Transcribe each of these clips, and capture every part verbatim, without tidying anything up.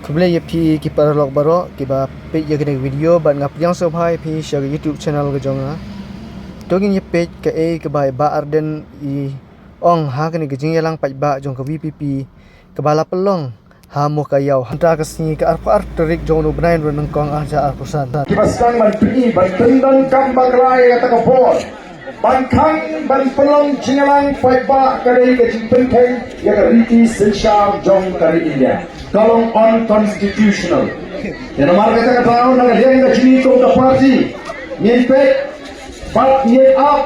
Khublei ïa phi ki paralok baroh kiba peit ïa kane ka video bad nga pdiang sngewbha ïa phi sha ka YouTube channel ka jong nga. To ngin ïa peit kaei kaba i Bah Ardent i ong ha kane ka jingïalang paidbah jong ka VPP kaba la pynlong ha Mowkaiaw hynta ka sngi ka arphew ar tarik jong u bnai Naiwieng nyngkong arhajar arphew san. Kiba sdang ban pyni ban pyndonkam bakla ïa kata ka por ban khang ban pynlong jingïalang paidbah ka dei ka jingpynkheiñ ïa ka riti synshar jong ka ri India. Ka long unconstitutional. Ïa namar kata ka daw na ka liang ka jingïalang ka party ngin peit bad ngin ap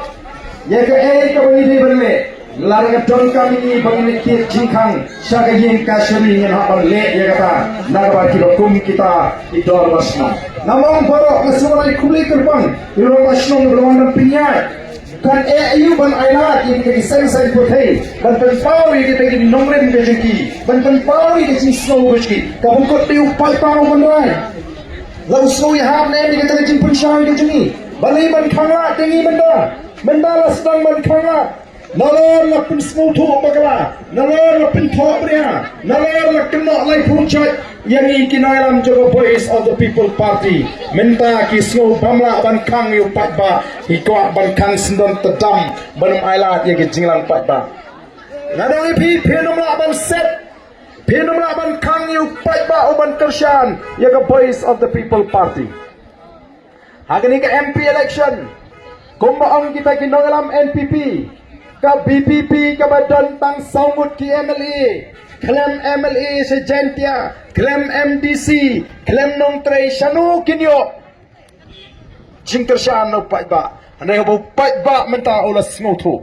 ïa kaei kaba ngi dei ban leh. Lada ka donkam ïa ngi ba ngin leit thied jingkhang sha ka ïing kashari ngin hap ban leh ïa kata na kaba kiba kum kita ki dorbar shnong. Namar baroh nga sngewbha khublei kyrpang ïa u rangbah shnong ba la wan ban pynïaid. Kan eh aïu ban ailad ïa kita ki seng saiñ pyrthei ban pynpaw ïa kita ki nongrim ka jong ki, ban pynpaw ïa ka jingsngew ka jong ki. Ka bym kut dei u paidbah u ban rai. La u sngew ïahap ne em ïa kita ki jingpynshai ka jong ngi. Balei ban khanglad ïa ngi mynta? Mynta la sdang ban khanglad. Nalor la pynsngewthuh bakla, nalor la pynthoh bria, nalor la kynnoh laiphew jait ïa ngi ki nongïalam jong ka Voice of the People Party. Mynta ki sngew bym lah ban khang ïa u paidbah, ki kwah ban khang syndon tdam ban ym ailad ïa ka jingïalang paidbah. Nga dang ïa phi, phin ym lah ban set, phin ym lah ban khang ïa u paidbah u ban kyrshan ïa ka Voice of the People Party. Ha kane ka MP election, kumba ong kita ki nongïalam NPP, ka VPP kaba don tang saw ngut ki MLA, khlem MLA sha Jaintia, khlem MDC, khlem Nongtrei, shano kin ïoh jingkyrshan na u paidbah? Hynrei haba u paidbah mynta u la sngewthuh.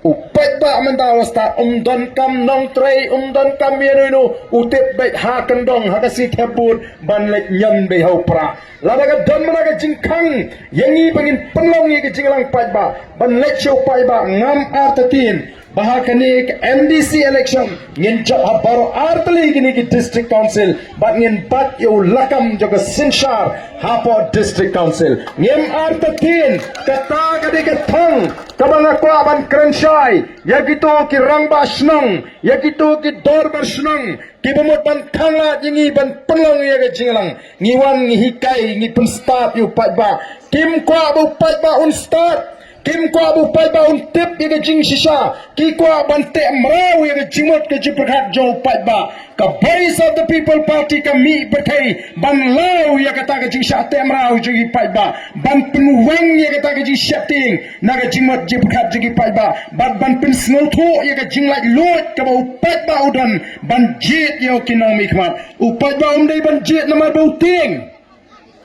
U paidbah mynta u la stad, um donkam Nongtrei, um donkam ïano ïano, u tip beit ha kyndong ha ka sngi thep vote ban leit ñion beit ha u prah. Lada ka don mynta ka jingkhang ïa ngi ba ngin pynlong ïa ka jingïalang paidbah ban leit sha u paidbah, ngam artatien ba ha kane ka MDC election ngin jop ha baroh artylli kine ki district council bad ngin bat ïa u lakam jong ka synshar hapoh district council. Ngim artatien, kata ka dei ka thong kaba nga kwah ban kren shai ïa kito ki rangbah shnong, ïa kito ki dorbar shnong kiba mut ban khanglad ïa ngi ban pynlong ïa ka jingïalang. Ngi wan ngi hikai, ngi pynstad ïa u paidbah. Kim kwah ba u paidbah un stad. Kim kwah ba u paidbah un tip ïa ka jingshisha. Ki kwah ban teh mraw ïa ka jingmut ka jingpyrkhat jong u paidbah. Ka Voice of the People Party ka mih pyrthei ban law ïa kata ka jingshah teh mraw jong u paidbah, ban pynweng ïa kata ka jingsheptieng na ka jingmut jingpyrkhat jong u paidbah, bad ban pynsngewthuh ïa ka jinglaitluid kaba u paidbah u don ban jied ïa u, ki nongmihkhmat. U paidbah um dei ban jied namar ba u tieng.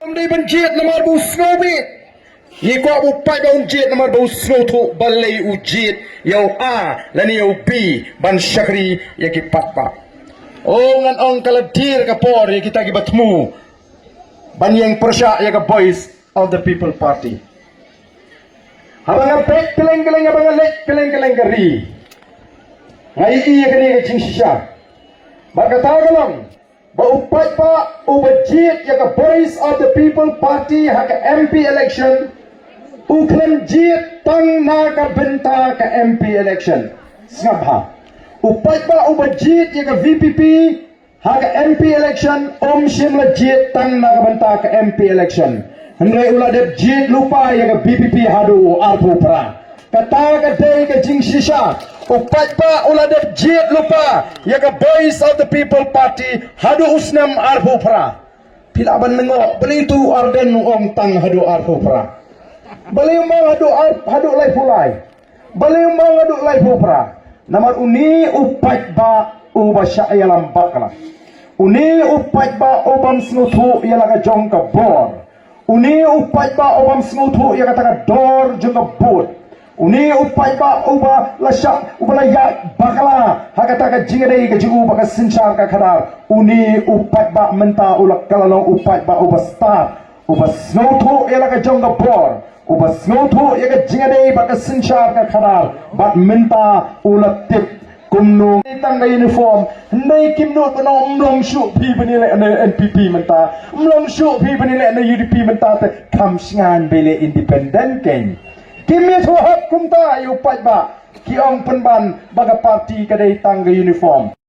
Um dei ban jied namar ba u sngewbit. Ngi kwah ba u paidbah un jied namar ba u sngewthuh balei u jied ïa u A lane ïa u B ban shakri ïa ki paidbah. O, ngan ong ka la dier ka por ïa kita kiba thmu ban ïeng pyrshah ïa ka Voice of the People Party. Haba nga peit kylleng kylleng, haba nga leit kylleng kylleng ka ri, nga ïohi ïa kane ka jingshisha. Bad kata ka long ba u paidbah uba jied ïa ka Voice of the People Party ha ka MP election, u khlem jied tang na ka bynta ka MP election. Sngap bha. U paidbah uba jied ïa ka VPP ha ka MP election, um shym la jied tang na ka bynta ka MP election. Hynrei u la dep jied lypa ïa ka VPP haduh u arphew phra. Kata ka dei ka jingshisha. U paidbah u la dep jied lypa ïa ka Voice of the People Party haduh u snem arphew phra. Phi lah ban nangok, balei utu u Ardent u ong tang haduh arphew phra? Balei um ong haduh ar-, haduh laiphew lai? Balei um ong haduh laiphew phra? Namar une u paidbah uba shah ïalam bakla. Une u paidbah u bym sngewthuh ïa la ka jong ka bor. Une u paidbah u bym sngewthuh ïa kata ka dor jong ka vote. Une u paidbah uba la shah, uba la ïaid bakla ha kata ka jingïadei ka jong u bad ka synshar ka khadar. Une u paidbah mynta u la kylla long u paidbah uba stad, uba sngewthuh ïa la ka jong ka bor, uba sngewthuh ïa ka jingïadei bad ka synshar ka khadar, bad mynta u la tip kumno. Tang ka uniform, hynrei kim nud ban ong, ym long shuh phi ban ïaleh na NPP mynta, ym long shuh phi ban ïaleh na UDP mynta, te kham shngaiñ ba ïaleh independent kein. Kim ïathuh hok kumta ïa u paidbah, ki ong pynban ba ka party ka dei tang ka uniform.